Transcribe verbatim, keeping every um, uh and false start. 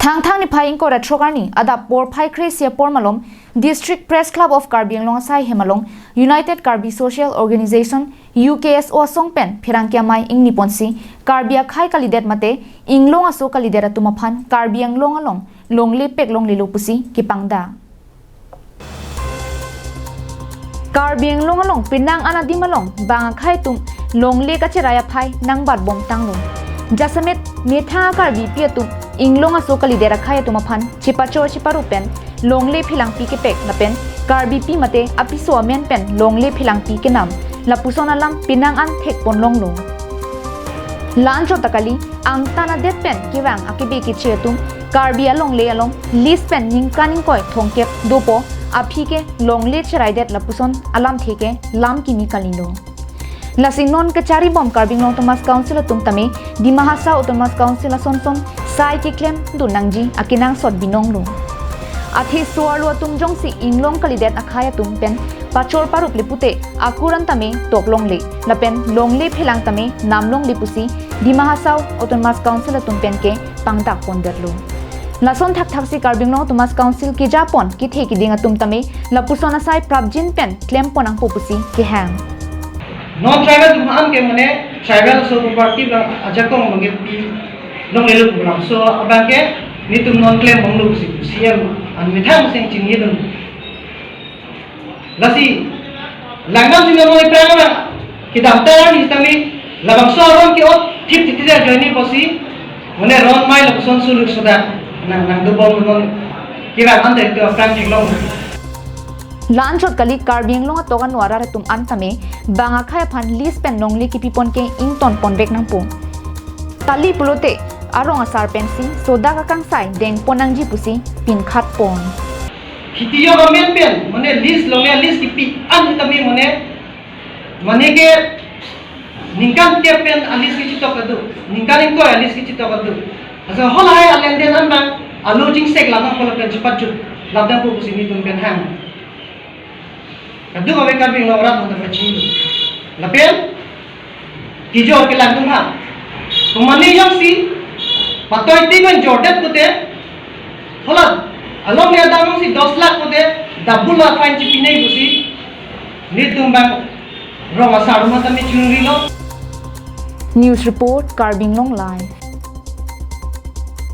Thangthang niphai ingkoi ra throk arni adap porphai kre-isi apor malom District Press Club of Karbi Anglong asai hem along United Karbi Social Organization, U K S O asong pen pherangke amei ingni ponsi Karbi akhei kalidet mate inglong aso kalidet atum aphan Karbi Anglong along longle pek longlelo pusi kepangdak. Karbi Anglong along penang an adim along bang akhei atum longle kacherai aphai nangbat bom tanglo. Jasemet methang a-Karbipi atum inglong aso kalidet akhei atum aphan chepachor cheparup pen longle phelangpi kepek lapen Karbipi mate apiso amen pen longle phelangpi kenam lapuson alam penang an thek pon longlo. La-anchot ta kali, angtan adet pen kevang akebe keche atum Karbi alongle along lease pen ningkan ingkoi thomkep dopo aphi ke longle cheraidet lapuson alamthe ke lam kimi kalilo. Lasi non kachari bom Karbi Anglong Autonomous Council atum tame Dima Hasao Autonomous Council ason son sai keklem dun nangji akenangsot binonglo. Athe so-arlo atum jongsi inglong kalidet akhei atum pen pachor paruple pute akur an tame tok longle lapen longle phelang tame nam longle pusi Dima Hasao Autonomous Council atum pen kepangdak pondetlo. Lason thakthaksi Karbi Anglong Autonomous Council keja pon kethe keding atum tame lapuson asai prapjin pen klem pon nangpo pusi kehang. Non tribal atum an ke mane tribal aso property ba ajakong abang ke pi longlelo pu labangso abang ke netum non klem bomlo pusi C M an methang seng chinidun. Lasi langdamsi non noi prang ba kedamtang arni sitame labangso aron ke-ot thip thip thip ajoine pusi mane ron mei lapuson suluk suda nang nangdobom non kira ante tu aphrang theklong. La-anchot kali, Karbi Anglong atok ano arat atum an tame bang akhei aphan lease pen longle kipi pon ke ington ponvek nangpo. Kali pulote arong asar pensi sodak akangsai deng pon nangji pusi pinkhat pon. Khiti yok amen pen mane lease longle lease kipi an tame mane mane ke ningkan kep pen a-lease kechitok kado, ningkan ingkoi a-lease kechitok kado. Asa halahai alenden an bang alo jingsek lam nangpo lapen chepachut lam nangpo pusi netum pen hang. Kadokave Karbi Anglong arat nang pachini. Lapen kejor kelang atum ha. Pemane jongsi patoi ti pen jordet pute, hola alongle adang jongsi dos lakh pute double la fine chipinai pusi netum bang rong asar atum tame chungrilo. News report, Karbi Anglong Live.